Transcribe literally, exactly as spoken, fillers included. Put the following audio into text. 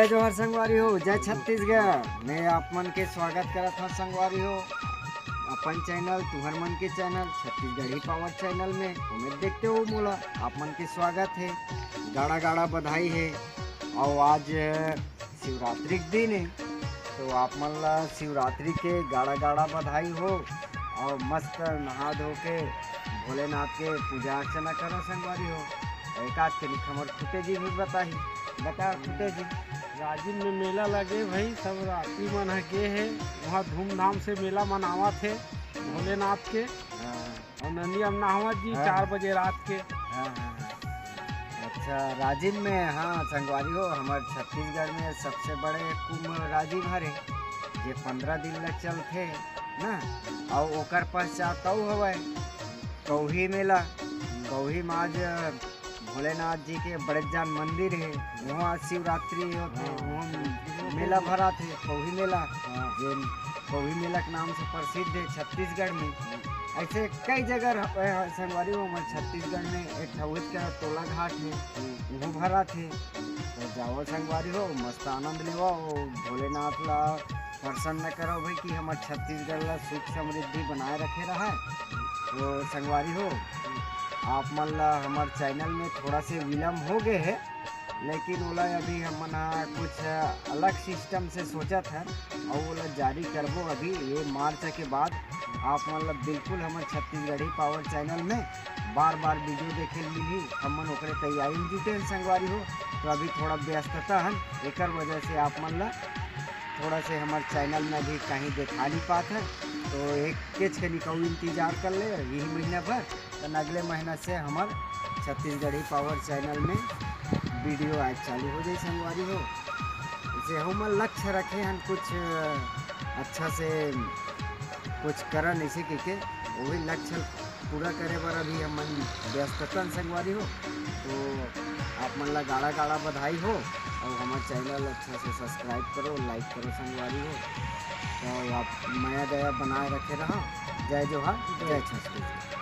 जय जोहार संगवारी हो, जय छत्तीसगढ़। मैं आप मन के स्वागत करत हूँ संगवारी हो अपन चैनल, तुहर मन के चैनल छत्तीसगढ़ी पावर चैनल में। उम्मीद देखते हो मोला, आप मन के स्वागत है, गाड़ा गाड़ा बधाई है। और आज शिवरात्रि के दिन है, तो आप मन ला शिवरात्रि के गाड़ा गाड़ा बधाई हो। और मस्त नहा धो के भोलेनाथ के पूजा अर्चना करो संगवारी हो। एक आध के निक हमर खुटे जी भी बताही, बता खुटे जी। राजिम में मेला लगे भाई, सब राती मन ह गे हे, वहाँ धूमधाम से मेला मनावत हे भोलेनाथ के। हाँ। और नंदी अम्मा हवत जी हाँ। चार बजे रात के। हाँ, हाँ, हाँ। अच्छा, राजिम में, हाँ संगवारी हो, हमर छत्तीसगढ़ में सबसे बड़े कुंभ राजिम हरे, जे पंद्रह दिन लग चलथे ना। और ओकर पश्चात अउ हवय कौही मेला। कौही में आज भोलेनाथ जी के बड़े जान मंदिर हे, वहाँ शिवरात्रि होथे, हाँ। वहाँ मेला भराथे, कौही मेला, हाँ। जे कौही मेला के नाम से प्रसिद्ध है छत्तीसगढ़ में। ऐसे कई जगह ह-, ह-, संगवारी हो, हमर छत्तीसगढ़ में एक ठउच का तोला घाट है, हम्म। वहाँ भराथे। तो जाओ संगवारी हो, मस्त आनंद लेवा, वो भोलेनाथ ला प्रसन्न करो भाई कि हमर छत्तीसगढ़ ला सुख समृद्धि बनाए रखे रहा। तो संगवारी हो, आप मन ला हमर चैनल में थोड़ा से विलम्ब हो गए है, लेकिन ओला अभी हमन ह कुछ अलग सिस्टम से सोचत हन और ओला जारी करबो अभी ये मार्च के बाद। आप मन ला बिल्कुल हमर छत्तीसगढ़ी पावर चैनल में बार बार वीडियो देखे ल मिलही। हमन ओकरे तैयारी में जुटे हन संगवारी हो, तो अभी थोड़ा व्यस्तता हन, एकर वजह से आप मन ला थोड़ा से हमर चैनल में अभी कहीं देखा नहीं पात है। तो एक केच के निकऊ इंतजार कर ले यही महीना भर, तो अगले महीना से हमर छत्तीसगढ़ी पावर चैनल में वीडियो आए चालू हो जाए संगवारी हो। इसे हमर लक्ष्य रखे हन कुछ अच्छा से कुछ करन ऐसे कह के, वही लक्ष्य पूरा करे बर अभी हमन व्यस्ततन संगवारी हो। तो आप मन ला गाड़ा गाड़ा बधाई हो और हमर चैनल अच्छा से सब्सक्राइब करो, लाइक करो संगवारी हो। तो आप मया दया बनाए रखे रहा। जय जोहार, जय छत्तीसगढ़।